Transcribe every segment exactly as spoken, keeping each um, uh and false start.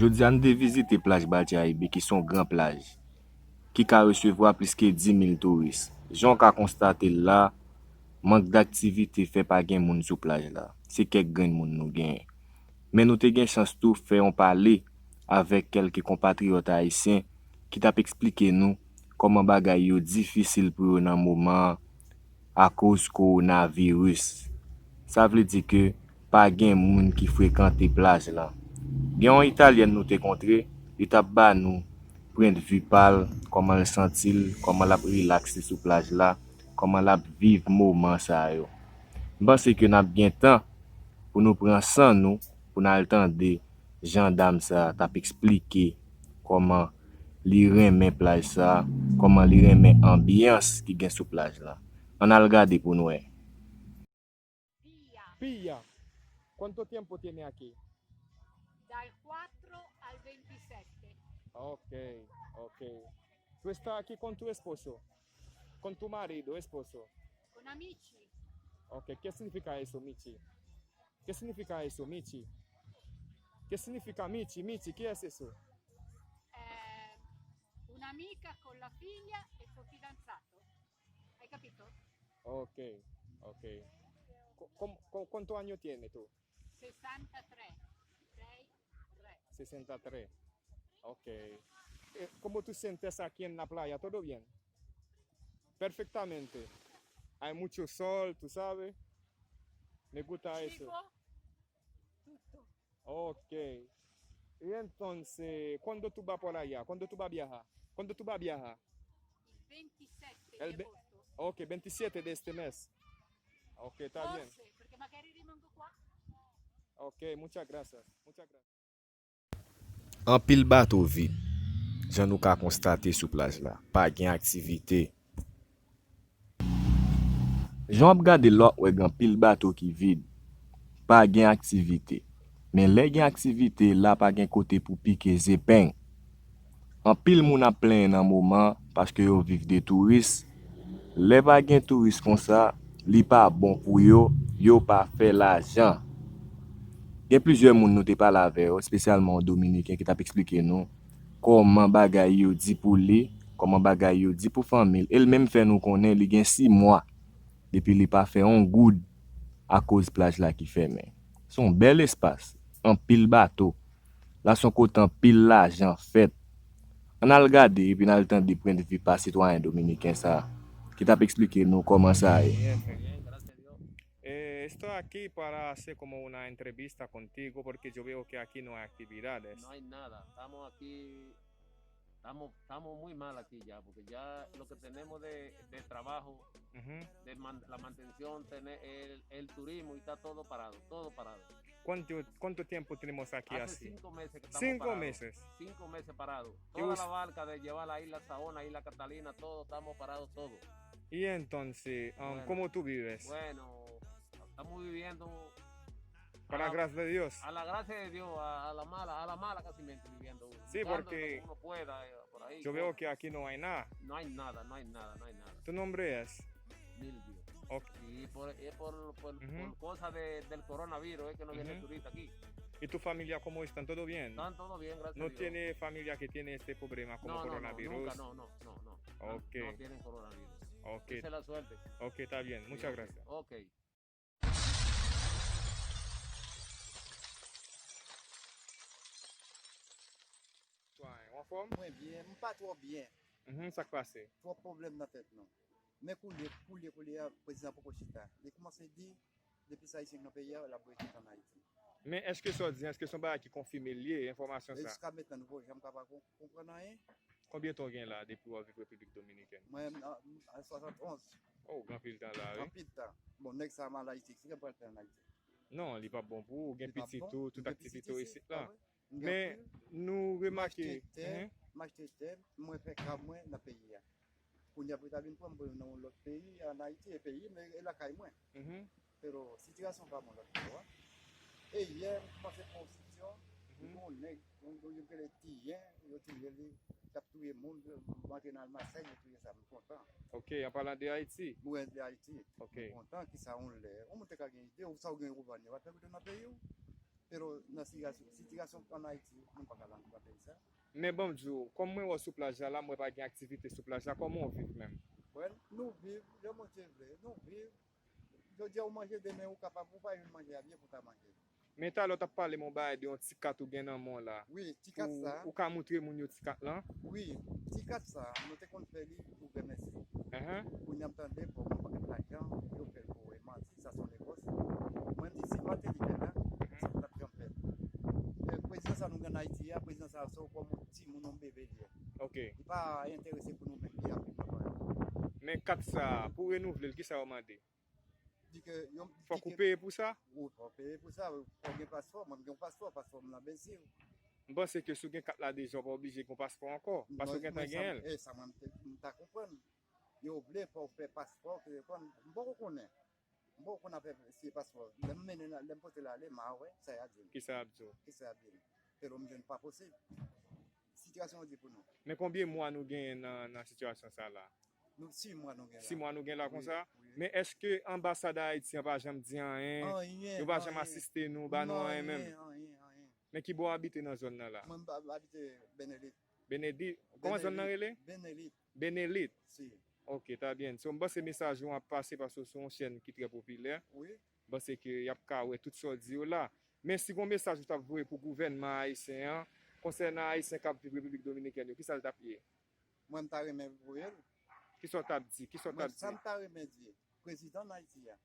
Jodi a, nou te vizite plaj Batyayibe, ki se yon gran plaj, ki ka resevwa plis ke dis mil touris. Jan w ka konstate l la, mank daktivite fè pa gen moun sou plaj la. Se kèk grenn moun nou genyen. Men nou te gen chans tou fè yon pale avèk kèlke konpatriyòt ayisyen ki t ap eksplike nou kòman bagay yo difisil pou yo nan moman an akoz kowonaviris. Sa vle di ke pa gen moun ki frekante plaj lan. Gen yon Italyèn nou te kontre, li t ap ba nou pwendvi pa l, kòman l santi l, kòman l ap rilakse sou plaj la, kòman l ap viv moman sa yo. M panse ke n ap gen tan pou nou pran san nou, pou n al tande jan dam sa a t ap eksplike kòman li renmen plaj sa a, kòman li renmen anbyans ki gen sou plaj la. Ann al gade pou n wè. Pia, ¿cuánto tiempo tiene aquí? Dal cuatro al veintisiete. Ok, ok. ¿Tú estás aquí con tu esposo? ¿Con tu marido, esposo? Con amici. Ok, ¿qué significa eso, Michi? ¿Qué significa eso, Michi? ¿Qué significa Michi? Michi, ¿qué es eso? Eh, un'amica con la figlia e suo fidanzato. Hai capito? Ok, ok. Cu- cómo- cu- ¿Cuántos años tienes tú? Sessantatré. Sei, tre. Sessantatré. Ok. Eh, ¿Cómo tú sientes aquí en la playa? ¿Todo bien? Perfectamente. Hay mucho sol, tú sabes. Me gusta eso. Chico, tutto. Ok. Y entonces, ¿cuándo tú vas por allá? ¿Cuándo tú vas a viajar? ¿Cuándo tú vas a viajar? Il ventisette di agosto. Ok, veintisiete de este mes. Ok, está bien. Doce, perché magari rimango qua. Ok, muchas gracias. Muchas gracias. Anpil bato vid. Jan nou ka konstate sou plaj la, pa gen aktivite. Jan w ap gade l la, w ap wè gen anpil bato ki vid. Pa gen aktivite. Men lè gen aktivite, la pa gen kote pou pike zepeng. Anpil moun ap plenyen nan moman an paske yo viv de touris. Lè pa gen touris konsa, li pa bon pou yo, yo pa fè lajan. Gen plizyè moun nou te pale avè yo, espesyalman yon Dominiken ki t ap eksplike nou kòman bagay yo di pou li, kòman bagay yo di pou fanmi l. E l menm fè nou konnen li gen sis mwa depi li pa fè yon goud akoz plaj la ki fèmen. Se yon bèl espas, anpil bato. La se yon kote anpil lajan fèt. Ann al gade epi n al tande pwendvi pa sitwayen dominiken sa a ki t ap eksplike nou kòman sa ye. Eh, estoy aquí para hacer como una entrevista contigo porque yo veo que aquí no hay actividades. No hay nada. Estamos aquí, estamos, estamos muy mal aquí ya, porque ya lo que tenemos de, de trabajo, de man- la mantención, tener el, el turismo y está todo parado, todo parado. ¿Cuánto, cuánto tiempo tenemos aquí Hace así? Cinco meses que estamos Cinco parados. Meses. Cinco meses parados. ¿Y Toda us- la barca de llevar la isla Saona, isla Catalina, todo, estamos parados, todo. Y entonces, um, Bueno. ¿Cómo tú vives? Bueno, estamos viviendo Para a la- gracia de Dios. A la gracia de Dios, a, a la mala, a la mala casi mente viviendo uno. Sí, Buscando porque lo que uno pueda, eh, por ahí. Yo veo que aquí no hay nada. No hay nada, no hay nada, no hay nada. ¿Tu nombre es? Milvio. Ok. Y por, es por, por, Ujú. Por cosa de- del coronavirus es que no viene Ujú. Turista aquí. ¿Y tu familia cómo están? ¿Todo bien? Están todo bien, gracias ¿No a Dios. Tiene familia que tiene este problema como No, no, no, coronavirus? Nunca, no, no, no, no. No- Ok. No tienen coronavirus. Ok. Esa es la suerte. Ok, está bien. Sí, Muchas ok. Gracias. Ok. Ou anfòm? Mwen byen, m pa twò byen. Mhm, sa k pase? Twòp pwoblèm nan tèt nou. Men koulye, koulye, koulye a, prezidan poko chita. Li kòmanse di, depi sa Ayisyen nan peyi a, l ap rete ann Ayiti. Men èske sa w di, èske se yon bagay ki konfime l ye, enfòmasyon sa? Jiska mentnan, nou poko janm ka pa kon- konprann anyen. Konbyen tan w gen la depi w ap viv Repiblik Dominikèn? Mwen, an, an swasannonz. Oh, gen anpil tan la, wi. Anpil tan. Bon, nèg sa a mal Ayiti, ki sa pral fè ann Ayiti? Non, li p ap bon pou ou, gen pitit ou, tout aktivite w isit la. Gen Men anpil. Nou remake. M achte tè, m achte tè, mwen fè kab mwen nan peyi a. Kounye a pou yo ta vin pran m pou nan yon lòt peyi, ann Ayiti, e peyi m, e lakay mwen. Pero sitiyasyon pa bon lòt bò a. E yè, m kòmanse pran yon sityon, m gen yon nèg, yon, yon, yo rele Tiyen, yo touye li, t ap touye moun, m antre nan Almasèy, yo touye sa, m kontan. Ok, an palan de Ayiti. Mwen de Ayiti. Ok. M kontan, ki sa yon lè. Yon moun te ka gen ide, ou sa ou gen ou vann, yo pa fè retoun nan peyi w. Pero nan sitiyasyon, sitiyasyon ann Ayiti, nou pa ka la nan peyi sa. Men ban m di w, kòm mwen wè w sou plaj la, la, m wè pa gen aktivite sou plaj la, kòman w viv menm? Well, nou viv, lè Bondye vle, nou viv. Jodi a ou manje, demen ou kapab, ou pa jwenn manje a byen pou ta manje. Men talè w t ap pale m yon bagay de yon ti kat ou gen nan men w la. Wi, ti kat sa. Ou ka montre moun yo ti kat lan? Wi, ti kat sa, nou te konn fè li pou grèmèsi. Kounye a m tande, bon, mwen pa gen lajan, yo fè l pou manti, sa se yon negòs. Mwen m di, si Martelly te la, sa t ap janm fèt. E, prezidan sa nou gen ann Ayiti a, prezidan sa se kòm yon timoun, yon bebe li ye. Ok. Li pa enterese pou nou menm ki ap viv nan panyòl. Men kat sa, pou renouvle l, kisa yo mande? Di ke yon Fòk ou peye pou sa? Wi, fò w peye pou sa. Fò w gen paspò. Mwen, m gen yon paspò. Paspò m nan Brezil. M panse ke si w gen kat la deja, w pa oblije gen paspò ankò. Paske w gentan genyen l. E sa mwen, m te- m ta konprann. Yo vle fò w fè paspò, ke konn, m poko konnen. M poko konn afè si paspò. Lè m mennen, lè m pote l ale, m a wè sa y a di m. Kisa y ap di w? Kisa y ap di m? Pero m jwenn pa posib. Sitiyasyon an di pou nou. Men konbyen mwa nou genyen nan, nan sitiyasyon sa la? Nou, sis mwa nou gen la. Sis mwa nou gen la konsa? Wi, wi. Men èske anbasad Ayiti an pa janm di anyen? Anyen, yo pa janm asiste nou, ba nou anyen menm? Anyen, anyen. Men ki bò w abite nan zòn nan la? Mwen, m abite Benelit. Benelit. Kòman zòn nan rele? Benelit. Benelit. Si. Ok, ta byen. So, m panse mesaj ou ap pase paske w sou yon chèn ki trè popilè. Wi. M panse ke y ap ka wè tout sa w di yo la. Men si gon mesaj ou t ap voye pou gouvènman ayisyen an, konsènan Ayisyen k ap viv Repiblik Dominikèn yo, kisa l t ap ye? Mwen, m ta renmen voye l. Kisa w t ap di? Kisa w t ap di? Mwen, sa m ta renmen di, prezidan ann Ayiti a,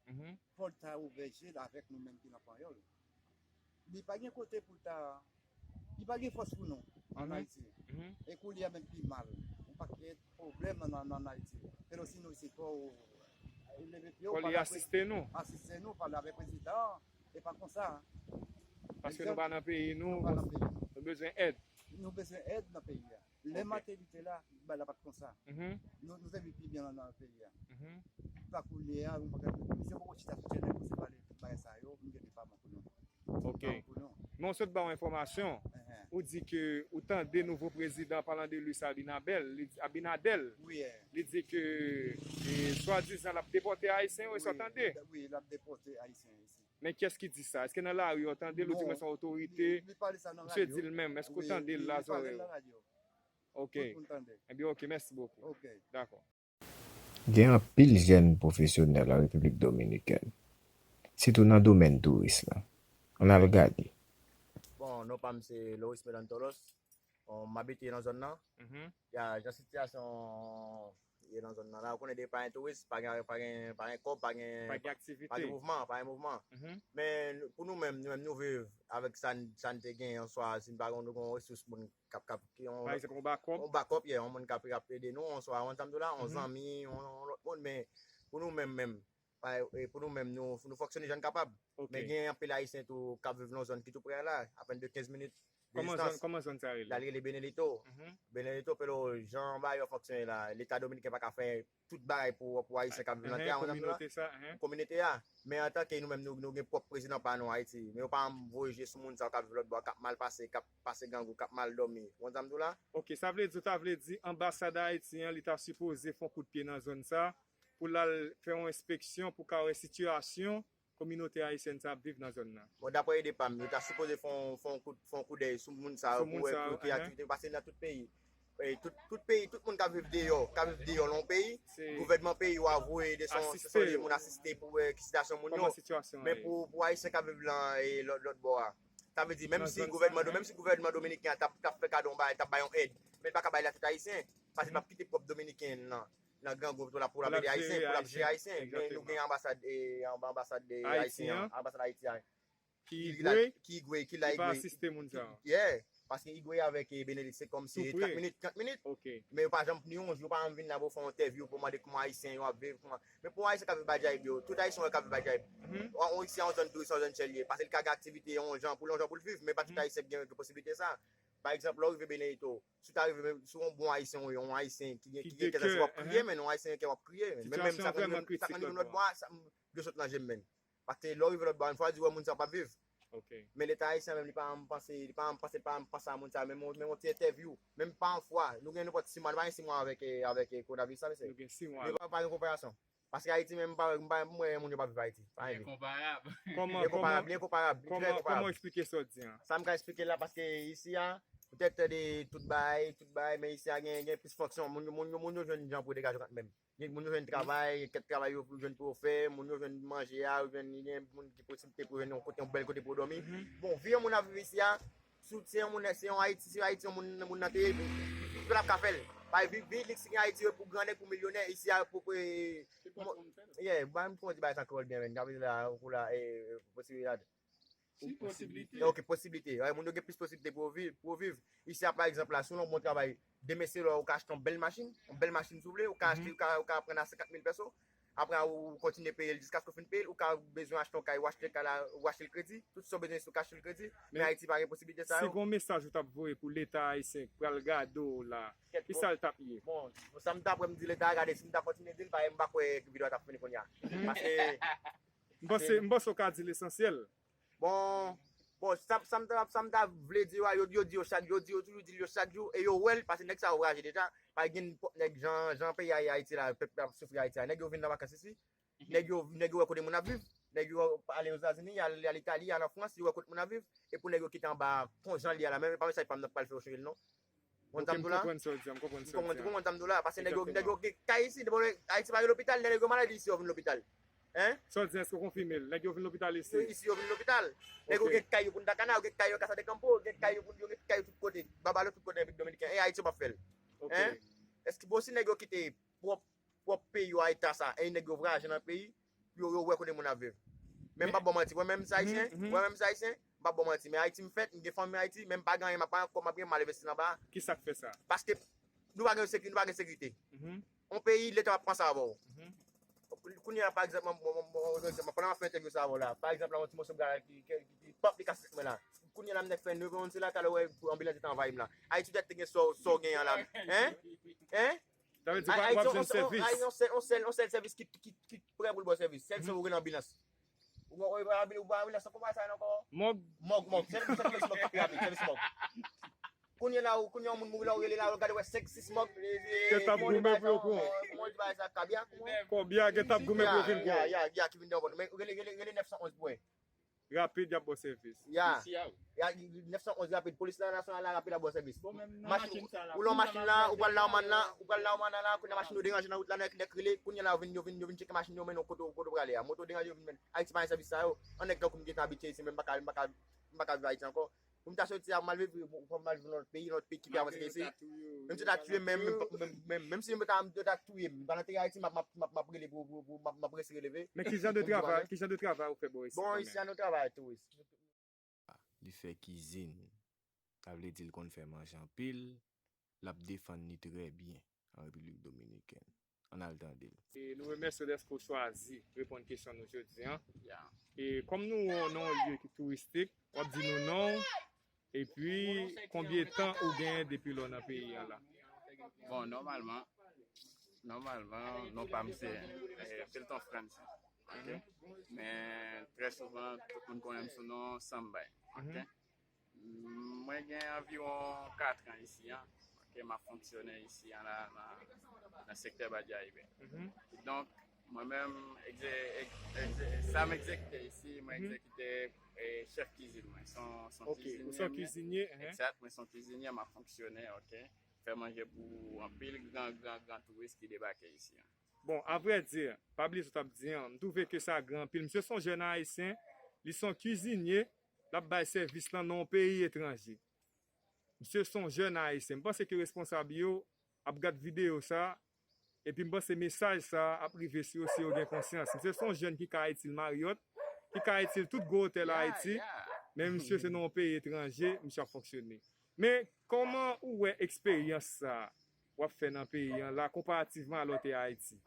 fò l ta ouvè je l avèk nou menm ki nan panyòl. Li pa gen kote pou l ta, li pa gen fòs pou nou ann Ayiti. E kounye a menm pi mal. Yon pakèt pwoblèm ann, ann, ann Ayiti. Pero si nou se fò w leve pye w, fò li asiste nou. Asiste nou, pale avèk prezidan an. E pa konsa. Paske nou pa nan peyi nou, nou bezwen èd. Nou bezwen èd nan peyi a. Lè Martelly te la, bagay la pa t konsa. Nou, nou te viv pi byen nan, nan peyi a. Pa kounye a, yon pakèt misye poko chita sou tèlè pou se pale tout bagay sa yo, m gen depa bon pou nou. Ok. Men w sot ba w enfòmasyon, ou di ke ou tande nouvo prezidan, parlant de Luis Abinader, li di, Abinader, li di ke, e, swadizan l ap depòte Ayisyen yo, e sa w tande? Wi, l ap depòte Ayisyen yo isi. Men kiyès ki di sa? Èske nan lari yo tande l, oudimwen se yon otorite? Misye di l menm, èske w tande l la zòrèy ou? Ok. Ebyen, ok, mèsi bokou. Dakò. Gen anpil jèn pwofesyonèl an Repiblik Dominikèn, sitou nan domèn touris la. Ann al gade. Bon, non pa m se Loris Melantolos. Bon, m abite nan zòn nan. Ya, jan sitiyasyon ye nan zòn nan la, ou konnen depi pa gen touris, pa gen, pa gen, pa gen kòb, pa gen, pa gen aktivite, pa gen mouvman, pa gen mouvman. Men pou nou menm, nou menm nou viv avèk sa n, sa n te gen yon swa, si n pa gen, nou gen yon resous moun k ap, k ap, ki yon, pa egzanp, yon bakòp, yon bakòp, yeah, yon moun k ap, k ap ede nou, yon swa, yon zanmi, yon, yon lòt moun, men pou nou menm menm, pa, e, pou nou menm, nou, nou fonksyone jan n kapab. Men gen anpil Ayisyen tou k ap viv nan yon zòn ki tou prè a la, apèn de kenz minit de distans. Kòman zòn sa rele? L rele Benelito. Benelito, pero jan bagay yo fonksyone la, Leta dominiken pa ka fè tout bagay pou, pou Ayisyen k ap viv nan tè a, ou konprann sa, pou kominote a. Men antanke nou menm, nou, nou gen pwòp prezidan pa nou Ayiti. Men yo pa voye je sou moun sa yo k ap viv lòtbò a, k ap mal pase, k ap pase grangou, k ap mal dòmi. Ou konprann sa m di w la? Ok, sa vle di, ou ta vle di anbasad Ayiti an, li ta sipoze fè yon kout pye nan zòn sa, pou l al fè yon enspeksyon, pou ka wè sitiyasyon kominote ayisyèn sa ap viv nan zòn nan. Bon, daprè ide pa m, yo ta sipoze fè yon, fè yon kout, fè yon koudèy sou moun sa yo pou wè pou ki aktivite, paske nan tout peyi, e, tout, tout peyi, tout moun k ap viv deyò, k ap viv deyò nan yon peyi, gouvènman peyi yo a voye de son, son de moun asiste pou wè ki sitiyasyon moun yo. Men pou, pou Ayisyen k ap viv lan, e, lòt, lòt bò a, sa vle di, menm si gouvènman, menm si gouvènman dominiken an t ap, t ap fè kado yon bagay, t ap bay yon èd, men l pa ka bay la tout Ayisyen, paske l p ap kite pwòp Dominiken nan, nan grangou pou l ap, pou l ap ede Ayisyen, pou l ap jere Ayisyen. Men nou gen anbasad, e, anba anbasad, e, ayisyen an, anbasad Ayiti a. Ki Igwe, ki Igwe, ki la Igwe. Ki pa asiste moun sa yo. Yeah, paske Igwe avèk, e, Benedict se kòmsi trant minit, trant minit. Men yo pa janm, ni yon jou, yo pa janm vin la pou fè yon entèvyou, pou mande kòman Ayisyen yo ap viv, kòman. Men pou Ayisyen k ap viv Badjayib yo, tout Ayisyen wè k ap viv Badjayib. Isi a yon zòn touris, yon zòn chè l ye. Paske l ka gen aktivite yon jan pou l, yon jan pou l viv, men pa tout Ayisyen ki gen posiblite sa. Pa egzanp, lè w rive Benedito, si w ta rive menm, si w yon bon Ayisyen, ou yon Ayisyen ki gen, ki gen kè, se w ap kriye, men yon Ayisyen gen kè w ap kriye. Men menm sa k rive lòt bò a, sa, m, dlo sot nan je m, menn. Paske lè w rive lòt bò a, yon fwa di w wè moun sa yo p ap viv. Men Leta ayisyen menm, li pa janm panse, li pa janm panse, li pa janm panse a moun sa yo, menm, menm yon ti entèvyou, menm pa yon fwa. Nou gen nenpòt sis mwa, nou pa gen sis mwa avèk, e, avèk, e, kowonaviris la, mesye. Nou gen sis mwa. Nou pa, pa gen konparasyon. Paske Ayiti menm, m pa, m pa, m wè moun yo pa viv Ayiti. Pa envye. Enkonparab. Kòman, enkonparab, enkonparab, trè enkonparab. Kòman w eksplike sa w di an? Sa m ka eksplike la, paske isi a, ou te tande tout bagay, tout bagay, men isi a gen, gen plis fonksyon. Moun, moun, moun yo jwenn jan pou yo degaje yo kanmenm. Gen moun yo jwenn travay, kèk travay yo jwenn pou yo fè, moun yo jwenn manje a, yo jwenn, gen moun ki posiblite pou yo jwenn yon kote, yon bèl kote pou yo dòmi. Bon, vi yon moun ap viv isi a, si se yon moun, se yon Ayiti, se Ayiti yon moun, moun nan te ye, li pa t ap ka fè l. Pa vi, vi li si gen Ayiti yo pou grannèg, pou milyonè, isi a pou, pou, yeah, ba m pran ti bagay sa Carol byen, men, Gabriela, ou la, eh, posiblite. Posiblite. Ok, posiblite. Wè, moun yo gen plis posiblite pou yo viv, pou yo viv. Isi a, pa egzanp, la, si w nan yon bon travay, demen se lè ou ka achte yon bèl machin, yon bèl machin si w vle, ou ka achte, ou ka, ou ka pran a senkant mil peso. Apre, ou kontinye peye l jiskaske w fin peye l, ou ka bezwen achte yon kay, ou achte kay la, ou achte l kredi, tout sa w bezwen isi ou ka achte l kredi, men Ayiti pa gen posiblite sa yo. Si gen yon mesaj ou t ap voye pou Leta ayisyen k pral gade w la, ki sa l t ap ye? Bon, sa m ta prè m di Leta a, gade, si m ta kontinye di l, pa, m pa kwè videyo a t ap fini kounye a. Paske M panse, m panse w ka di lesansyèl. Bon, bon, sa, sa m ta, sa m ta vle di yo a, yo, yo di yo chak, yo di, yo toujou di l yo chak jou, e yo wè l, paske nèg sa yo raje deja, pa gen nenpòt nèg jan, jan peyi a ye Ayiti la, pèp la ap soufri Ayiti a. Nèg yo vin nan vakans isi, nèg yo, nèg yo wè kote moun ap viv, nèg yo ale Ozetazini, y al, y al Itali, y al an Frans, yo wè kote moun ap viv, e pou nèg yo kite anba kon jan l ye a la, menm e pa mesaj pa m nan pral fè yo chanje l non. Ou konprann sa m di la? M konprann sa w di an. Ou konprann sa m di la? Paske nèg yo, nèg yo gen kay isi, depi Ayiti pa gen lopital, lè nèg yo malad isi yo vin lopital. Hein? Sa w di an, èske w konfime l? Nèg yo vin lopital isi? Isi yo vin lopital. Nèg yo gen kay yo Punta Cana, yo gen kay yo Casa de Campo, yo gen kay yo, yo gen kay yo tout kote. Babalo tout kote Repiblik Dominiken. E Ayiti yo p ap fè l. Hein? Èske bon si nèg yo kite pwòp pwòp peyi yo a eta sa, e nèg yo voyaje nan peyi, yo, yo wè kote moun ap viv. Men m p ap ba w manti, mwen menm se ayisyen, mwen menm se ayisyen, m p ap ba w manti, men Ayiti m fèt, m gen fanmi Ayiti, men m pa gen anyen, m ap pa kòb m ap gen, m al envesti nan ba. Ki sa k fè sa? Paske nou pa gen seki-, nou pa gen sekirite. Yon peyi, Leta p ap panse avè w. Kounye a, pa egzanp, mwen, mwen, mwen, mwen, mwen, pandan m ap fè entèvyou sa avè w la, pa egzanp, la, yon ti moso bagay ki, ki, ki, ki pòp li kase tèt mwen la. Kounye a la, m nèk fè neuf an, se la, talè, wè, pou anbilans te anvayi m la. Ayiti, ou te gen sa w, sa w genyen an la. Hein? Hein? Sa vle di w pa, w ap jwenn sèvis. Ay, yon sèl, yon sèl, yon sèl sèvis ki, ki, ki prè pou l ba w sèvis. Sèl se ou rele anbilans. Ou, ou, ou, ou, ou pa anbilans, kòman sa ankò? Mòg. Mòg, mòg. Sèvis, sèvis mòg ki pi rapid, sèvis mòg. Kounye a la, ou, kounye a yon moun mouri la, ou rele la, ou gade, wè, senk, sis mòg. Kèt ap goumen pou yo pran. Mwen di bagay sa, kabya, kòman? Kòbya, kèt ap goumen pou yo vin pran. Ya, ya, ya, ki vin nan vòt. Men, rele, rele, rele nèf san onz pou wè. Rapid, y ap ba w sèvis. Ya. Ya, nèf san onz rapid. Polis la, nasyonal la, rapid, ap ba w sèvis. Bon, menm nan machin sa la, ou lan machin la, ou pral la, ou man la, ou pral la, ou man la, kounye a machin yo deranje nan wout la, nèg, nèg rele, kounye a la, yo vin, yo vin, yo vin tcheke machin yo, mennen w kote, kote w prale a. Moto deranje, yo vin mennen. Ayiti pa gen sèvis sa yo. An nèg tankou m gentan abitye isi, men m pa ka, m pa ka, m pa ka viv Ayiti ankò. Pou m ta soti a, m al viv, pou m al viv nan lòt peyi, nan lòt peyi ki pi avanse ke isi. Menm si yo ta touye m, menm, menm, menm, menm si yo ta, yo ta touye m, m pa nan tè Ayiti, m ap, m ap, m ap, m ap rele pou, pou, pou, m ap, m ap resi releve. Men ki jan de travay, ki jan de travay ou fè bò isi? Bon, isi a nou travay touris. Li fè kizin. Sa vle di l konn fè manje anpil, l ap defann li trè byen an Repiblik Dominikèn. Ann al tande l. E nou remèsye w dèske w chwazi reponn kesyon nou jodi an. E kòm nou nan yon lye ki touristik, w ap di nou non w, epi konbyen tan ou genyen depi lè w nan peyi an la? Bon, nòmalman, nòmalman, non pa m se, eh, Felton Frantz. Ok? Men trè souvan, tout moun konnen m sou non Sambay. Ok? Mwen gen anviwon kat an isi an. Ok, m ap fonksyone isi an la, nan, nan sektè Badyayibe. Kidonk, mwen menm, egze-, egze-, sa m egzekite isi, mwen egzekite, eh, chèf kizin mwen. Se yon, se yon kizin mwen ye. Egzat, mwen se yon kizinye, m ap fonksyone, ok. Fè manje pou anpil gran, gran, gran touris ki debake isi an. Bon, avrèdi, pa bliye sa w t ap di an, m twouve ke sa gran anpil. Misye se yon jèn ayisyen, li se yon kizinye, l ap bay sèvis lan nan yon peyi etranje. Misye se yon jèn ayisyen. M panse ke responsab yo ap gad videyo sa, epi m panse mesaj sa ap rive sou yo si yo gen konsyans. Misye se yon jèn ki ka itil Marriott, ki ka itil tout gwo otèl Ayiti, men misye se nan yon peyi etranje, misye ap fonksyone. Men, kòman ou wè eksperyans sa w ap fè nan peyi an la, konparativman a lè w te Ayiti?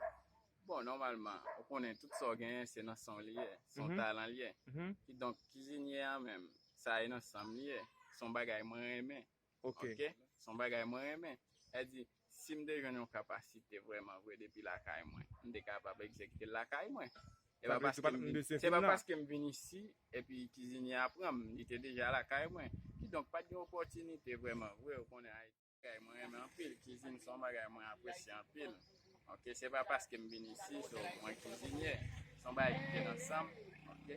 Bon, nòmalman, ou konnen tout sa w genyen, se nan san w li ye, se yon talan li ye. Kidonk, kizinye a menm, sa e nan san m li ye. Se yon bagay mwen renmen. Ok? Se yon bagay mwen renmen. Sa di, si m te jwenn yon kapasite vrèman vre depi lakay mwen, m te kapab egzekite l lakay mwen. Se pa paske m vin isi, epi kizinye a pran m, li te deja lakay mwen. Kidonk, pa t gen opòtinite vrèman vre, ou konnen, Ayiti. Bagay mwen renmen anpil, kizin se yon bagay mwen apresye anpil. Ok, se pa paske m vin isi, so mwen kizinye. Se yon bagay ki te nan san m. Ok.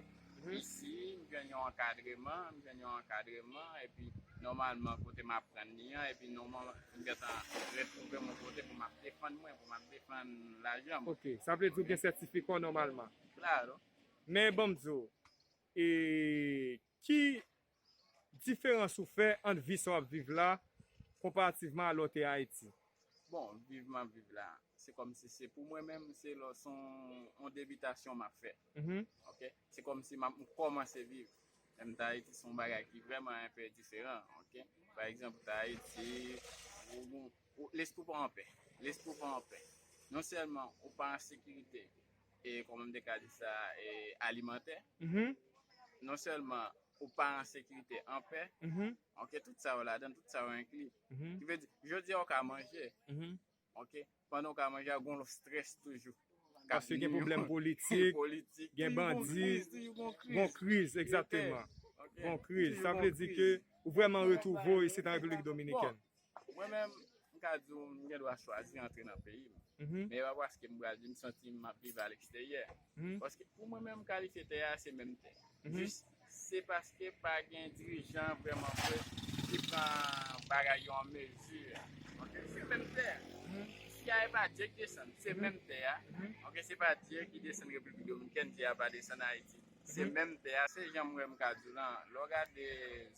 Isi, m jwenn yon ankadreman, m jwenn yon ankadreman, epi nòmalman kote m aprann li an, epi nòmalman m gentan retwouve m yon kote pou m ap defann mwen, pou m ap defann lajan mwen. Ok, sa vle di ou gen sètifika w nòmalman. Klaro. Men ban m di w, e ki diferans ou fè ant vi sa w ap viv la konparativman a lè w te Ayiti? Bon, viv m ap viv la, se kòmsi se pou mwen menm, se lò, se yon, yon debitasyon m ap fè. Mhm. Ok? Se kòmsi m ap, m kòmanse viv. Lè m te Ayiti, se yon bagay ki vrèman enpe diferan. Ok? Pa egzanp, ou te Ayiti, ou, ou, ou, lespri w pa anpè. Lespri w pa anpè. Non sèlman ou pa an sekirite, e kòman m te ka di sa, e alimantè, mhm, non sèlman ou pa an sekirite anpè, mhm, ok, tout sa yo ladan, tout sa yo enkli. Mhm. Ki vle di, jodi a ou ka manje, mhm, ok, pandan ou ka manje a, gon lòt strès toujou. Paske gen pwoblèm politik, politik, gen bandi, gon kriz, egzakteman. Ok. Gon kriz. Sa vle di ke ou vrèman retwouve w isit an Repiblik Dominikèn. Mwen menm, m ka di w, m gen dwa chwazi antre nan peyi m. Mhm. Men e pa paske m pral di m santi m ap viv aleksteryè. Mhm. Paske pou mwen menm, kalifye tè a se menm tè. Mhm. Jis, se paske pa gen dirijan vrèman vre ki pran bagay yo an mezi. Ok, se menm tè. Mhm. Isi a, e pa Dye ki desann, se menm tè a. Mhm. Ok, se pa Dye ki desann Repiblik Dominikèn, Dye a pa desann Ayiti. Se menm tè a, se jan mwen m ka di w lan. Lè w gade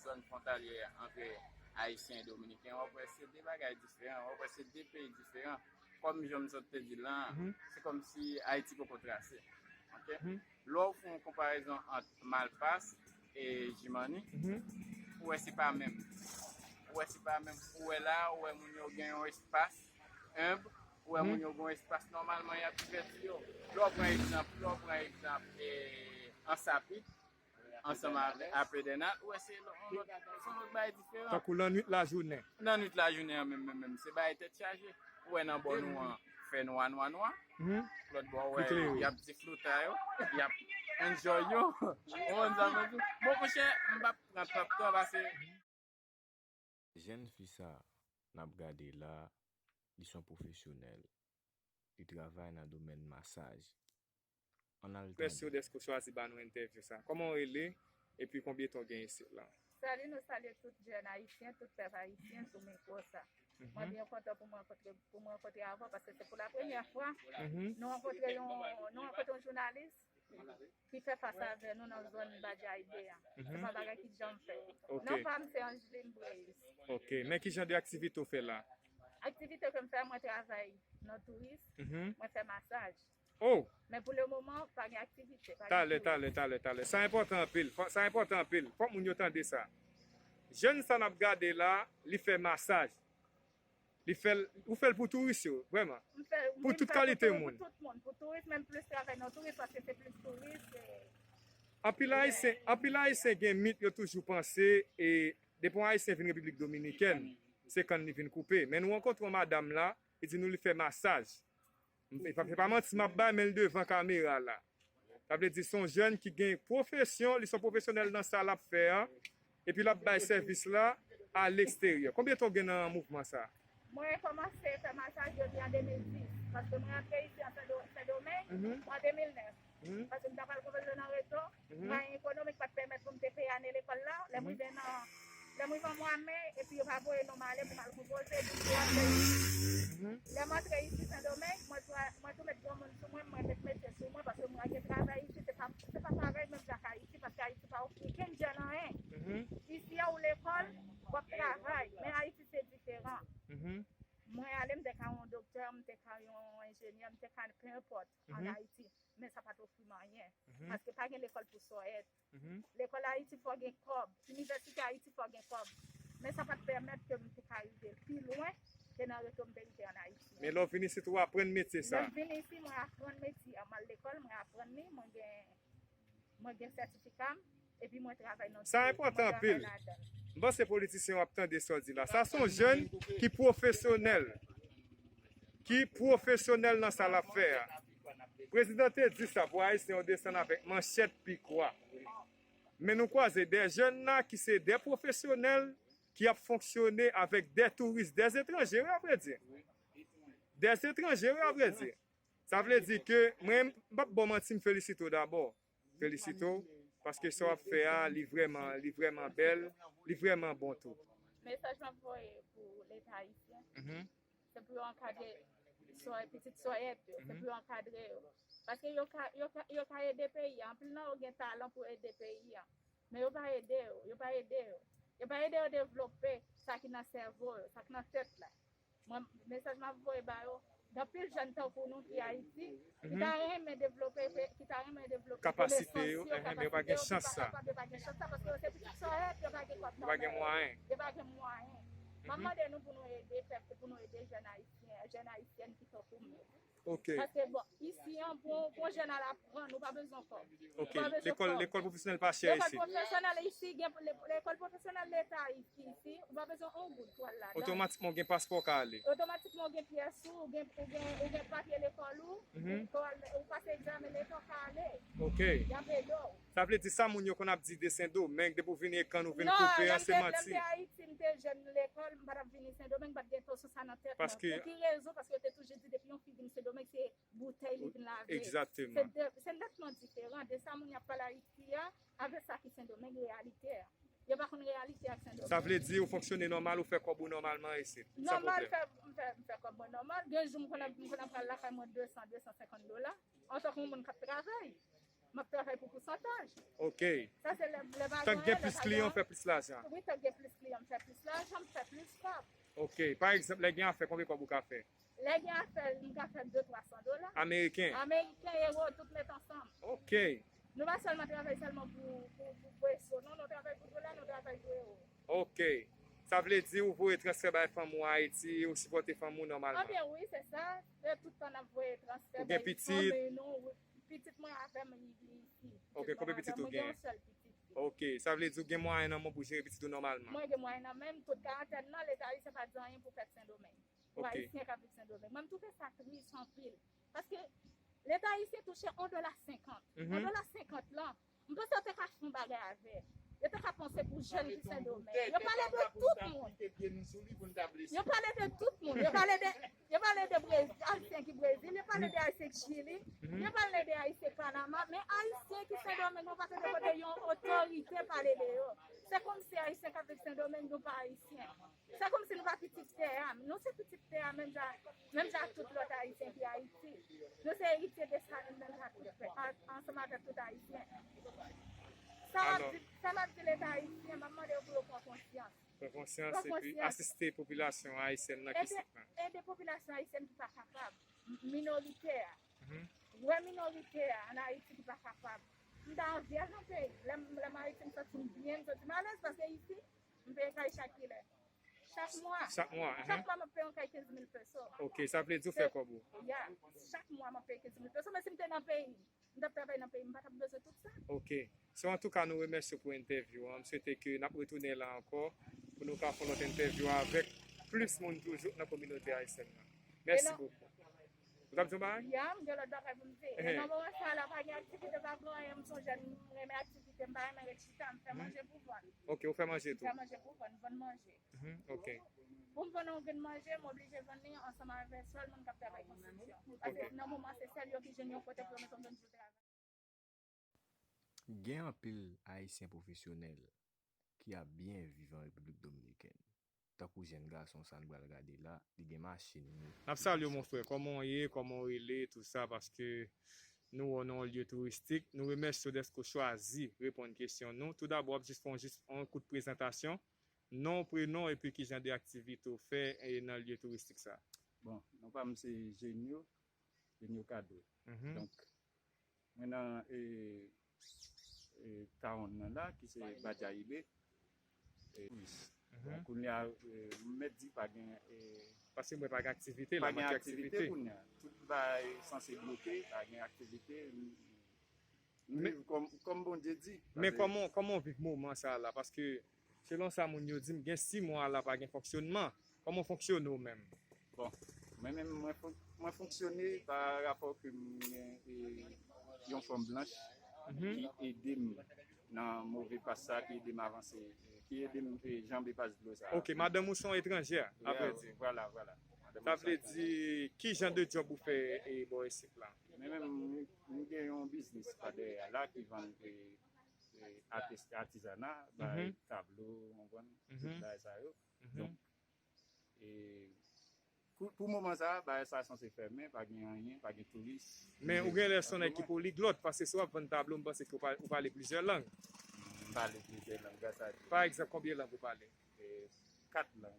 zòn fwontalyè ant Ayisyen e Dominiken, w ap wè se de bagay diferan, w ap wè se de peyi diferan. Kòm jan m sot te di l lan, se kòmsi Ayiti poko trase. Ok? Lè w fè yon konparezon ant Malpas e Jimani, ou wè se pa menm. Ou wè se pa menm. Ou wè la, ou wè moun yo gen yon espas enb, ou wè moun yo gen yon espas nòmalman y ap divèti yo. Lè w pran egzanp, lè w pran egzanp, e, Ansapit, ansanm avè-, a Pedènal, ou wè se yon lòt, se yon lòt bagay diferan. Tankou lannwit lajounen. Lannwit lajounen an menm, menm, menm, se bagay tèt chaje. Ou wè nan bò nou an, fè nwa, nwa, nwa. Lòt bò, ou wè, y ap di flouta yo, y ap enjoy yo. Ou konprann sa m vle di? Bon, monchè, m p ap pran twòp tan pase. Jèn fi sa n ap gade la, li se yon pwofesyonèl. Li travay nan domèn masaj. Ann al tande. Mèsi w dèske w chwazi ba nou entèvyou sa. Kòman w rele? Epi konbyen tan w gen isit la? Salut, nou salye tout jèn ayisyen, tout pèp ayisyen sou mikwo sa. Mwen byen kontan pou mwen rankontre, pou mwen rankontre avè w, paske se pou la premyè fwa nou rankontre yon, nou rankontre yon jounalis ki fè fas avè nou nan zòn Badjay de a. Se pa bagay ki janm fèt. Non pa m se Angeline Blaze. Ok, men ki jan de aktivite w fè la? Aktivite ke m fè, mwen travay nan touris, mwen fè masaj. Oh! Men pou le moman, pa gen aktivite, pa gen touris. Talè, talè, talè, talè. Sa enpòtan anpil. Fò, sa enpòtan anpil. Fòk moun yo tande sa. Jèn sa n ap gade la, li fè masaj. Li fè l, ou fè l pou touris yo, vrèman. M fè, pou tout kalite moun. Pou tout moun, pou touris, men m plis travay nan touris, paske se plis touris, e. Anpil Ayisyen, anpil Ayisyen gen mit, yo toujou panse, e, depi yon Ayisyen vin Repiblik Dominikèn, se kann li vin koupe. Men nou rankontre yon madanm la, li di nou li fè masaj. E pa, se pa manti m ap bay, men l devan kamera la. Sa vle di se yon jèn ki gen pwofesyon, li se yon pwofesyonèl nan sa l ap fè a, epi l ap bay sèvis la a leksteryè. Konbyen tan w gen nan mouvman sa? Mwen kòmanse fè masaj depi an de mil dis, paske mwen antre isi an Sen Do-, Sendomeng an de mil nèf. Paske m ta pral konvèti nan reto, mwayen ekonomik pa t pèmèt pou m te peye ane lekòl la. Lè m rive nan, lè m rive an mwa me, epi yo pa voye non m ale pou m al konpoze, epi m tou antre isi. Lè m antre isi Sendomeng, mwen tou, mwen tou met granmoun sou mwen, mwen met mesye sou mwen, paske mwen gen travay isi, se pa, se pa parèy menm jan ak Ayiti, paske Ayiti pa ofri kenn jèn anyen. Isi a ou lekòl, w ap travay, men Ayiti se diferan. Mwen ale, m te ka yon doktè, m te ka yon enjenyè, m te ka, pe enpòt, an Ayiti. Men sa pa t ofri m anyen. Paske pa gen lekòl pou sa w èt. Lekòl Ayiti fò gen kòb. Inivèsite Ayiti fò gen kòb. Men sa pa t pèmèt ke m te ka rive pi lwen ke nan reto m te rive an Ayiti. Men lè w vin isit, ou aprann metye sa. Lè m vin isi, mwen aprann metye a. M al lekòl, mwen aprann li, mwen gen, mwen gen sètifika m, epi mwen travay nan touris, mwen travay ladan l. Sa enpòtan anpil. M panse politisyen yo ap tande sa w di la. Sa se yon jèn ki pwofesyonèl. Ki pwofesyonèl nan sa l ap fè a. Prezidan te di sa pou Ayisyen yo desann avèk manchèt, pikwa. Men nou kwaze de jèn la ki se de pwofesyonèl ki ap fonksyone avèk de touris, de etranje, wi, avrèdi. Des etranje, wi, avrèdi. Sa vle di ke mwen, m p ap ba w manti, m felisite w dabò. Felisite w, paske sa w ap fè a, li vrèman, li vrèman bèl, li vrèman bon tou. Mesaj m ap voye pou Leta ayisyen, se pou yo ankadre sò, pitit sòyèt yo, se pou yo ankadre yo. Paske yo ka, yo ka, yo ka ede peyi a. Anpil nan yo gen talan pou ede peyi a. Men yo pa ede yo, yo pa ede yo. Yo pa ede yo devlope sa ki nan sèvo yo, sa ki nan tèt la. Mwen, mesaj m ap voye ba yo, gen anpil jèn tankou nou ki Ayiti, ki ta renmen devlope, ki ta renmen devlope konesans yo, kapasite yo, men yo pa gen chans sa. Yo pa kapab, yo pa gen chans sa, paske yo se pitit sòyèt, yo pa gen kòb nòmal. Yo pa gen mwayen. Yo pa gen mwayen. M ap mande nou pou nou ede pèp, pou nou ede jèn ayisyen, jèn ayisyèn ki tankou m yo. Ok. Paske, bon, isi an, pou, pou yon jèn al aprann, ou pa bezwen kòb. Ok. Ou pa bezwen kòb. Lekòl, lekòl pwofesyonèl pa chè isi. Lekòl pwofesyonèl isi, gen le-, lekòl pwofesyonèl leta isi, isi, ou pa bezwen yon goud pou al ladan. Otomatikman, ou gen paspò ka ale. Otomatikman, ou gen pyès ou, ou gen, ou gen, ou gen papye lekòl ou, ou, ou pase egzamen leta, ou ka ale. Ok. Y ap ede w. Sa vle di sa moun yo konn ap di de Sendomeng, depi w vini e kann ou vin koupe an, se manti. Non, lè m te, lè m te Ayiti, m te jèn lekòl, m pa t ap vini Sendomeng, m pa t gen tank sa nan tèt mwen. Paske pou ki rezon? Paske yo te toujou di depi yon fi vin Sendomeng, se boutèy li vin lave. Egzakteman. Se de, se netman diferan de sa moun y ap pale Ayiti a avèk sa ki Sendomeng reyalite a. Yo pa konn reyalite ak Sendomeng. Sa vle di ou fonksyone nòmal, ou fè kòb ou nòmalman isit. Nòmal, fè, m fè, m fè kòb mwen nòmal. Gen jou m konn ap, m konn ap pral lakay mwen de san, de san senkant dola. Antanke yon moun k ap travay, m ap travay pou pousantaj. Ok. Sa se lè, lè pa gen anyen, lè pa gen anyen. Tank gen plis kliyan, w fè plis lajan. Wi, tank gen plis kliyan, m fè plis lajan, m fè plis kòb. Ok. Pa egzanp, lè gen afè, konbyen kòb ou ka fè? Lè gen afè, m ka fè de, twa san dola. Ameriken? Ameriken, ewo, tout met ansanm. Ok. Nou pa sèlman travay sèlman pou, pou, pou, pou peso, non, nou travay pou dola, nou travay pou ewo. Ok. Sa vle di ou voye transfè bay fanmi w Ayiti, ou sipòte fanmi w nòmalman? Anbyen wi, se sa. Se tout tan n ap voye transfè bay fanmi nou. Ou gen pitit? Pitit mwen avè m, li, li isi. Ok, konbyen pitit ou gen? Mwen gen yon sèl pitit. Ok, sa vle di ou gen mwayen nan men w pou jere pitit ou nòmalman? Mwen gen mwayen nan men m, tout karantèn nan, Leta ayisyen pa di anyen pou pèp Sendomeng. Pou Ayisyen k ap viv Sendomeng. Mwen, m twouve sa tris anpil. Paske Leta ayisyen touche yon dola senkant. Yon dola senkant lan, m panse yo te ka fè yon bagay avè l. Yo te ka panse pou jèn ki Sendomeng. Yo pale de tout moun. Yo pale de tout moun. Yo pale de, yo pale de Brezil, Ayisyen ki Brezil. Yo pale de Ayisyen ki Chili. Yo pale de Ayisyen ki Panama. Men Ayisyen ki Sendomeng, yo pa tande kote yon otorite pale de yo. Se kòmsi Ayisyen k ap viv Sendomeng, nou pa Ayisyen. Se kòmsi nou pa pitit tè a. Nou se pitit tè a, menm jan, menm jan ak tout lòt Ayisyen ki Ayiti. Nou se eritye Desalin, menm jan ak tout pèp, an-, ansanm avèk tout Ayisyen. Sa m ap di, sa m ap di Leta ayisyen, m ap mande yo pou yo pran konsyans. Pran konsyans epi asiste popilasyon ayisyèn nan ki soufri. Ede, ede popilasyon ayisyèn ki pa kapab, m-, minoritè a. Vrè minoritè a ann Ayiti ki pa kapab. M ta anvi al nan peyi m. Lè m, lè m Ayiti, m santi m byen, m santi m alèz paske isi, m peye kay chak kilè. Chak mwa. Chak mwa, chak mwa, m ap peye yon kay kenz mil peso. Ok, sa vle di w fè kòb ou. Ya, chak mwa, m ap peye kenz mil peso. Men si m te nan peyi m, m t ap travay nan peyi m, m pa t ap bezwen tout sa. Ok. So, antouka, nou remèsye w pou entèvyou an. M swete ke n ap retounen la ankò pou nou ka fè yon lòt entèvyou avèk plis moun toujou nan kominote ayisyèn nan. Mèsi bokou. Ou t ap di yon bagay? Ya, m gen lòt bagay pou m di. Nan moman sa la, pa gen aktivite, pa gen anyen. M se yon jèn, m renmen aktivite, m pa renmen ret chita, m fè manje pou vann. Ok, ou fè manje tou? M fè manje pou vann, vann manje. Mhm, ok. Pou m vann yon grenn manje, m oblije vann li ansanm avè sèl moun k ap travay konstriksyon. Paske nan moman, se sèl yo ki jwenn yon kote pou yo mete yon grenn jou travay. Gen anpil Ayisyen pwofesyonèl ki ap byen viv an Repiblik Dominikèn. Tankou jèn gason sa n pral gade la, li gen machin, li. N ap salye w, mon frè. Kòman w ye? Kòman w rele? Tou sa, paske nou wè w nan yon lye touristik. Nou remèsye w dèske w chwazi reponn kesyon nou. Toudabò, w ap jis fè yon, jis yon kout prezantasyon. Non, prenon, epi ki jan de aktivite w fè, e, nan lye touristik sa? Bon, non pa m se Genio, Genio Cadre. Mhm. Donk, mwen nan, e, e, town nan la, ki se Badjayibe. E, touris. Mhm. Bon, kounye a, e, m mèt di pa gen, e, paske mwen pa gen aktivite la, pa gen manke aktivite aktivite. Kounye a. Tout bagay sanse bloke, pa gen aktivite. M, m viv kòm, kòm Bondye di. Men kòman, kòman w viv moman sa a la? Paske, selon sa moun yo di m, gen sis mwa la pa gen fonksyonman. Kòman w fonksyone w menm? Bon, mwen menm, mwen fon-, mwen fonksyone pa rapò ke m gen, e, yon fanm blanch ki ede m nan move pas sa, ki ede m avanse, ki ede m, e, janbe pas dlo sa. Ok, madanm ou se yon etranjè, avrèdi. Vwala, vwala. Sa vle di, ki jan de djòb ou fè e bò isit la? Men menm, m, m gen yon biznis pa dèyè a la ki vann e, e atis-, atizana, bay tablo, w konprann, tout bagay sa yo. Donk, e, pou, pou moman sa, bagay sa sanse fèmen, pa gen anyen, pa gen touris. Men ou gen lè se yon nèg ki poliglòt, paske si w ap vann tablo, m panse ke ou pa-, ou pale plizyè lang. M pale plizyè lang, gras a Dye. Pa egzanp, konbyen lang ou pale? E, kat lang.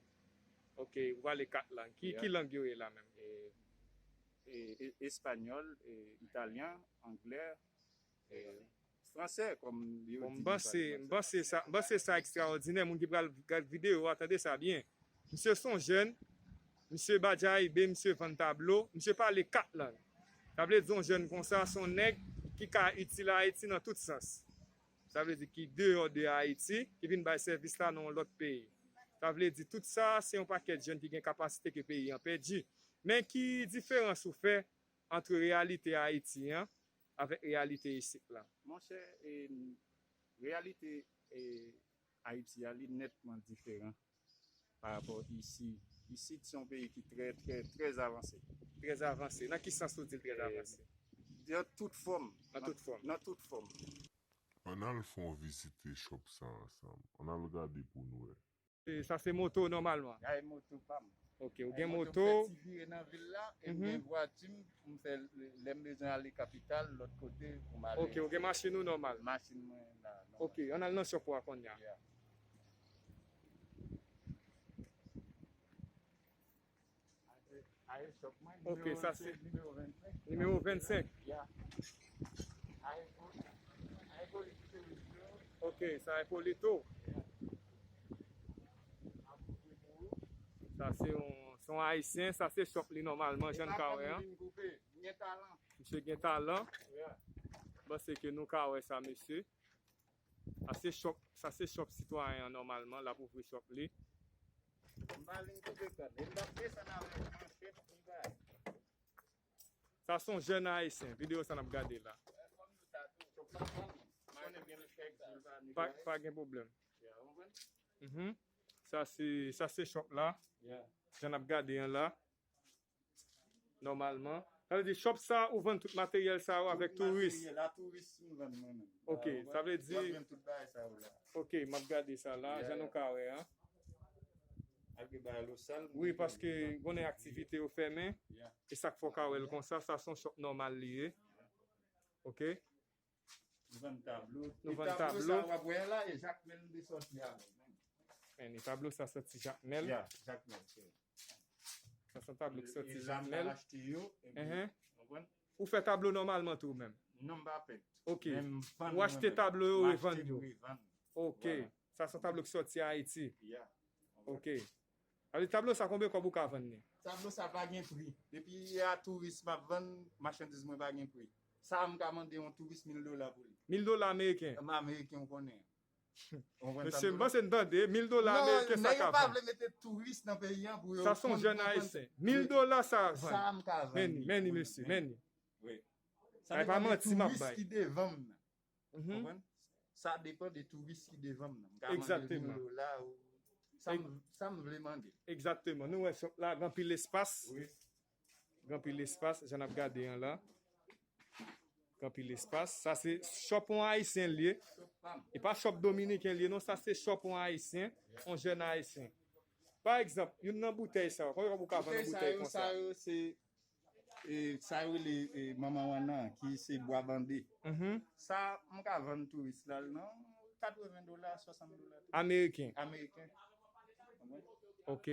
Ok, ou pale kat lang. Ki, ki lang yo ye la menm? E, e, e, espanyòl, e, italyan, anglè, e, fransè, kòm yo di. Bon, m panse, m panse sa, m panse sa ekstraòdinè. Moun ki pral gad videyo a, tande sa byen. Misye se yon jèn, misye Badjayibe, misye vann tablo, misye pale kat lang. Sa vle di yon jèn konsa, se yon nèg ki ka itil Ayiti nan tout sans. Sa vle di ki deyò de Ayiti, ki vin bay sèvis la nan yon lòt peyi. Sa vle di tout sa, se yon pakèt jèn ki gen kapasite ke peyi an pèdi. Men ki diferans ou fè ant reyalite Ayiti an avèk reyalite isit la? Monchè, e, reyalite, e, Ayiti a, li nètman diferan pa rapò isi. Isit se yon peyi ki trè, trè, trè avanse. Trè avanse. Nan ki sans ou di l trè avanse? Nan tout fòm. Nan tout fòm. Nan tout fòm. Ann al fè yon vizite shop sa ansanm. Ann al gade pou n wè. E, sa se moto nòmalman? Sa e moto pa m. Ok, ou gen moto. Fè ti vire nan vil la, e m gen vwati m, m fè lè m bezwen ale kapital, lòt kote, pou m ale. Ok, ou gen machin ou nòmal? Machin mwen la, nòmal. Ok, ann al nan shop ou a kounye a. Yeah. Ok, sa se nimewo vennsenk. Nimewo vennsenk. Ya. Ok, sa Hipólito. Sa se yon, se yon Ayisyen, sa se shop li nòmalman, jan n ka wè an. Misye gen talan. Bon, se ke nou ka wè sa, mesye. Sa se shop, sa se shop sitwayen an nòmalman, l ap ouvri shop li. M pa vin koupe kòn. E m t ap desann avèk manchèt pou bagay. Sa se yon jèn Ayisyen, videyo sa n ap gade la. Pa, pa gen pwoblèm. Mhm. Sa se, sa se shop la. Jan n ap gade an la. Nòmalman. Sa vle di shop sa ou vann tout materyèl sa yo avèk touris. Tout materyèl a touris m vann mwen menm. Ok, sa vle di. W ap jwenn tout bagay sa yo la. Ok, m ap gade sa la, jan nou ka wè an. Ak de bagay losal. Wi, paske konnen aktivite yo fèmen. E sa k fè w ka wè l konsa, sa se yon shop nòmal li ye. Ok. Nou vann tablo. Nou vann tablo. E tablo sa w ap wè a la, e Jakmèl m te sòti avè l menm. Men, e tablo sa sòti Jakmèl. Ya, Jakmèl, se. Sa se yon tablo ki sòti Jakmèl. E la m t al achte yo, epi, ou konprann? Ou fè tablo nòmalman tou ou menm? Non, m pa pent. Ok. Men m vann mwen menm. Ou achte tablo yo, revann yo? M achte, m revann. Ok. Vwala. Sa se yon tablo ki sòti Ayiti? Ya. Ok. Sa vle di tablo sa, konbyen kòb ou ka vann li? Tablo sa pa gen pri. Depi e a touris m ap vann, machandiz mwen pa gen pri. Sa a m ka mande yon touris mil dola pou li. Mil dola ameriken? M ameriken, ou konnen. Mesye, m panse n tande, mil dola ameriken sa ka vann. Non, nèg yo pa vle mete touris nan peyi an pou yo konn, pou yo konn. Sa se yon jèn Ayisyen. Mil dola sa vann. Sa a m ka vann li. Men ni, men ni, mesye, men ni. Wi. Sa depann de touris ki devan m nan. Konprann? Sa depann de touris ki devan m nan. M ka mande mil dola ou sa m, sa m vle mande. Egzakteman. Nou wè shop la, gen anpil espas. Wi. Gen anpil espas, jan n ap gade an la. Gen anpil espas. Sa se shop yon Ayisyen l ye. E pa shop dominiken l ye, non. Sa se shop yon Ayisyen, yon jèn Ayisyen. Pa egzanp, youn nan boutèy sa yo, konbyen kòb ou ka vann yon boutèy konsa? Boutèy sa yo, sa yo se E sa yo rele, e, manman wana, ki se bwa bande. Sa, m ka vann touris la, l nan katreven dola, swasant dola tou. Ameriken. Ameriken. Ok.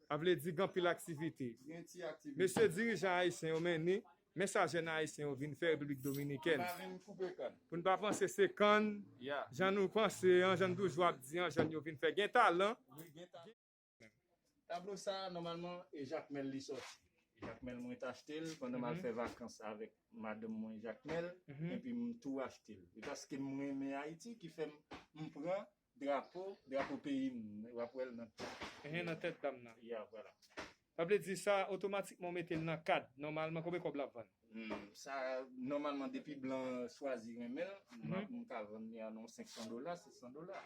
Sa vle di gen anpil aktivite. Gen ti aktivite. Mesye dirijan ayisyen yo, men ni, men sa jèn ayisyen yo vin fè Repiblik Dominikèn. M pa vin koupe kann. Pou n pa panse se kann, jan nou panse an, jan n toujou ap di an, jèn yo vin fè. Gen talan. Wi, gen talan. Tablo sa, nòmalman, e Jakmèl li sòti. E Jakmèl mwen t achte l pandan m al fè vakans avèk madanm mwen Jakmèl, epi m tou achte l. E paske m renmen Ayiti ki fè m, m pran drapo, drapo peyi m, w ap wè l nan tèt. Nan tèt dam nan. Ya, vwala. Sa vle di sa, otomatikman, w mete l nan kad. Nòmalman, konbyen kòb l ap vann? Hmm, sa, nòmalman, depi blan chwazi renmen l, m ap, m ka vann li a nan senk san dola, sis san dola.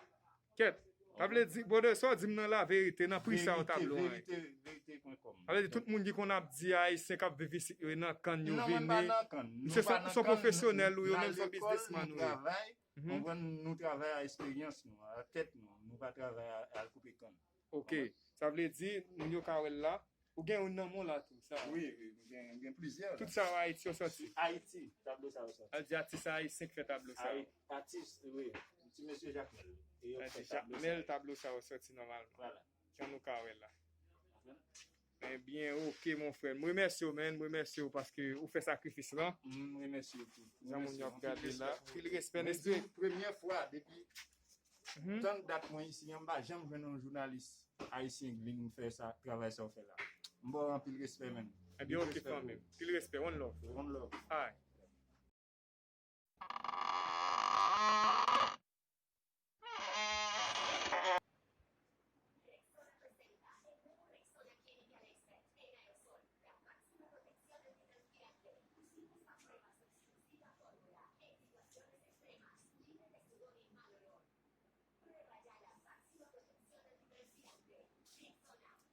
Kèt! Sa vle di, brother, sa w di m nan laverite, nan pri sa w tablo an. Verite, verite, verite pwen kòm. Sa vle di, tout moun ki konn ap di Ayisyen k ap viv isit yo, e nan kann yo vini. Non, mwen pa nan kann. Misye se yon pwofesyonèl ou yo, menm se yon biznismann ou ye. Konprann, nou travay a eksperyans nou, a tèt nou. Nou pa travay a, al koupe kann. Ok. Sa vle di, moun yo ka wè l la. Ou gen youn nan men w la tou, sa. Wi, wi, m gen, m gen plizyè la. Tout sa yo Ayiti yo sòti. Ayiti, tablo sa yo sòti. Al di atis ayisyen k fè tablo sa yo. Atis, wi. Ti mesye Jakmèl. E yo k fè tablo sa yo. Jakmèl, tablo sa yo sòti nòmalman. Vwala. Jan nou ka wè la. Ebyen, ok, mon frè. M remèsye w, man. M remèsye w paske ou fè sakrifis lan. M remèsye w tou. Jan moun yo ap gade la. Anpil respè, anpil respè. Premye fwa depi tank dat mwen isi an, m pa janm jwenn yon jounalis ayisyen k vin fè sa, travay sa w fè la. M ba w anpil respè, man. Ebyen, ok, fanmi m. Anpil respè. One love. One love. Alright.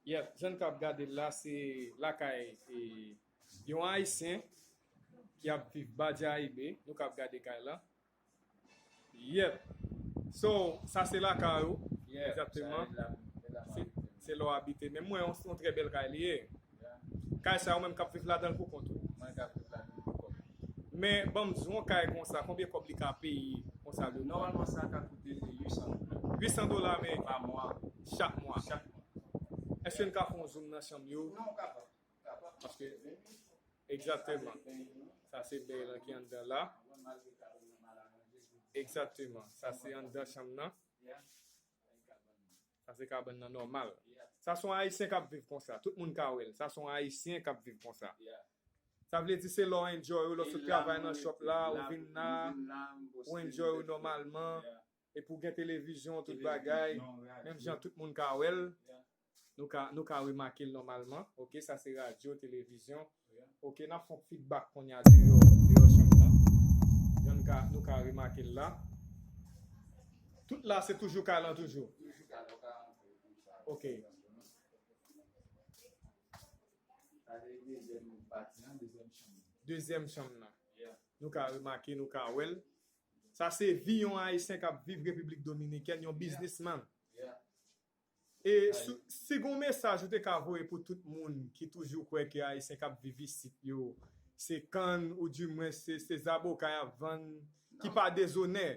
Yep, jan n ka ap gade l la, se lakay, e, yon Ayisyen ki ap viv Badjayibe. Nou ka ap gade kay la. Yep. So, sa se lakay ou. Egzakteman. Se, se la w abite. Men m wè yon, yon trè bèl kay li ye. Kay sa ou menm k ap viv ladan l pou kont ou. Mwen k ap viv ladan l pou kont mwen. Men ban m di w yon kay konsa, konbyen kòb li ka peye konsa de mwa? Nòmalman, sa ka koute uit san dola. Uit san dola ameriken. Pa mwa. Chak mwa. Chak mwa. Èske n ka fè yon zoom nan chanm yo? Non, w kapab. Paske, egzakteman. Sa se bèy lan ki anndan la. Egzakteman. Sa se anndan chanm nan. Sa se kabann nan nòmal. Sa se yon Ayisyen k ap viv konsa. Tout moun ka wè l. Sa se yon Ayisyen k ap viv konsa. Sa vle di se lè w enjoy ou, lè w sot travay nan shop la, ou vin la, ou enjoy ou nòmalman. Epi w gen televizyon, tout bagay, menm jan tout moun ka wè l. Nou ka, nou ka remake l nòmalman. Ok, sa se radyo, televizyon. Ok, n ap fè yon feedback kounye a deyò, deyò chanm nan. Jan nou ka, nou ka remake l la. Tout la, se toujou kay lan toujou. Ok. Dezyèm chanm nan. Nou ka remake, nou ka wè l. Sa se vi yon Ayisyen k ap viv Repiblik Dominikèn, yon biznismann. E si, si gen yon mesaj ou te ka voye pou tout moun ki toujou kwè ke Ayisyen k ap viv isit yo, se kann oudimwen se, se zaboka y ap vann, ki pa dezonè,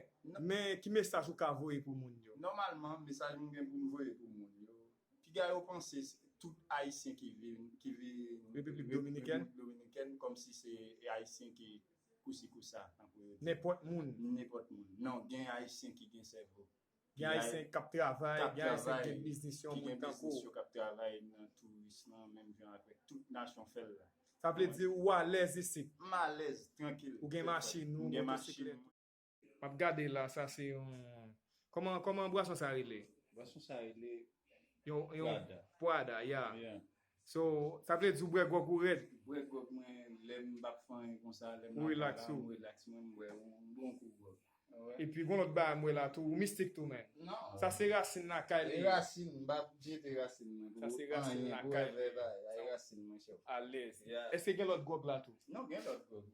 men ki mesaj ou ka voye pou moun yo? Nòmalman, mesaj mwen gen pou m voye pou moun yo, piga yo panse tout Ayisyen ki vin, ki vin Repiblik Dominikèn, kòmsi se Ayisyen ki kousi kousa, tankou yo di. Nenpòt moun. Nenpòt moun. Non, gen Ayisyen ki gen sèvo. Gen Ayisyen k ap travay, gen Ayisyen ki gen biznis yo, moun tankou w. K ap travay nan touris lan, menm jan avèk tout nasyon fè l la. Sa vle di ou alèz isit? M alèz, trankil. Ou gen machin ou, motosiklèt ou. M ap gade la, sa se yon, kòman, kòman bwason sa rele? Bwason sa rele yon, yon Prada. Prada, ya. So, sa vle di ou bwè gwòg ou rèd? Bwè gwòg mwen, lè m p ap fè anyen konsa, lè m lakay la, m relax, mwen, m bwè yon bon kou gwòg. Epi gon lòt bagay m wè la tou, ou mistik tou, men. Sa se rasin lakay li. E rasin, m p ap jete rasin mwen pou anyen, pou wè vè bagay, e rasin mwen, chèf. Alèz. Èske gen lòt gwòg la tou? Non, gen lòt gwòg.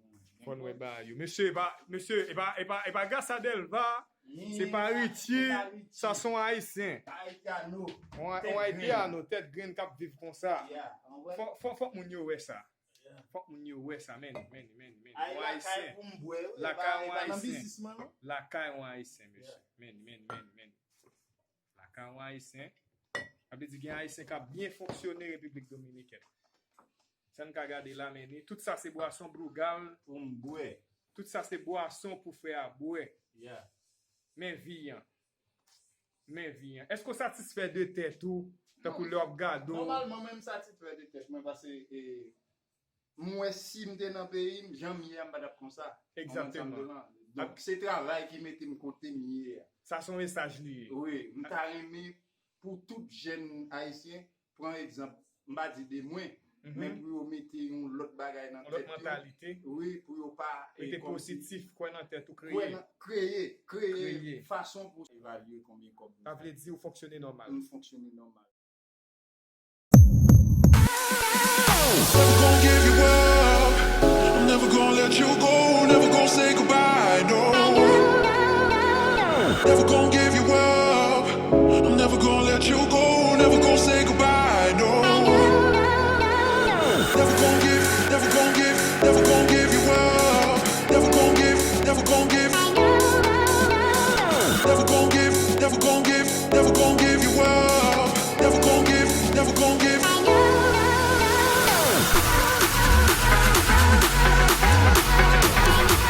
Fò n wè bagay yo. Mesye, e pa, mesye, e pa, e pa, e pa Gasa Delva, se pa Richie, sa se yon Ayisyen. Yon Ayitiyano, tèt grenn k ap viv konsa. Fò, fò, fòk moun yo wè sa. Fòk moun yo wè sa, men, men, men, men. Yon Ayisyen. Lakay yon Ayisyen. Lakay yon Ayisyen, mesye. Men, men, men, men. Lakay yon Ayisyen. Sa vle di gen Ayisyen k ap byen fonksyone Repiblik Dominikèn. Sa n ka gade la, men ni. Tout sa se bwason Brugal pou m bwè. Tout sa se bwason pou frè a bwè. Men vi an. Men vi an. Èske w satisfè de tèt ou? Tankou lè w ap gade w. Nòmalman, mwen m satisfè de tèt mwen, paske, e, m wè si m te nan peyi m, jan m ye a, m pa t ap konsa. Egzakteman. Donk, se travay ki mete m kote m ye a. Sa se yon mesaj li ye. Wi, m ta renmen pou tout jèn ayisyen, pran egzanp, m pa di de mwen, men pou yo mete yon lòt bagay nan tèt yo. Yon lòt mantalite. Wi, pou yo pa rete pozitif, kwè nan tèt ou, kreye. Kwè nan, kreye, kreye fason pou evalye konbyen kòb ou fè. Sa vle di ou fonksyone nòmal. M fonksyone nòmal. Never gonna give you up. I'm never gonna let you go. Never gonna say goodbye, no. Never gonna give you up. I'm never gonna let you go. Never gonna say goodbye, no. Never gonna give, never gonna give, never gonna give you up. Never gonna give, never gonna give. Never gonna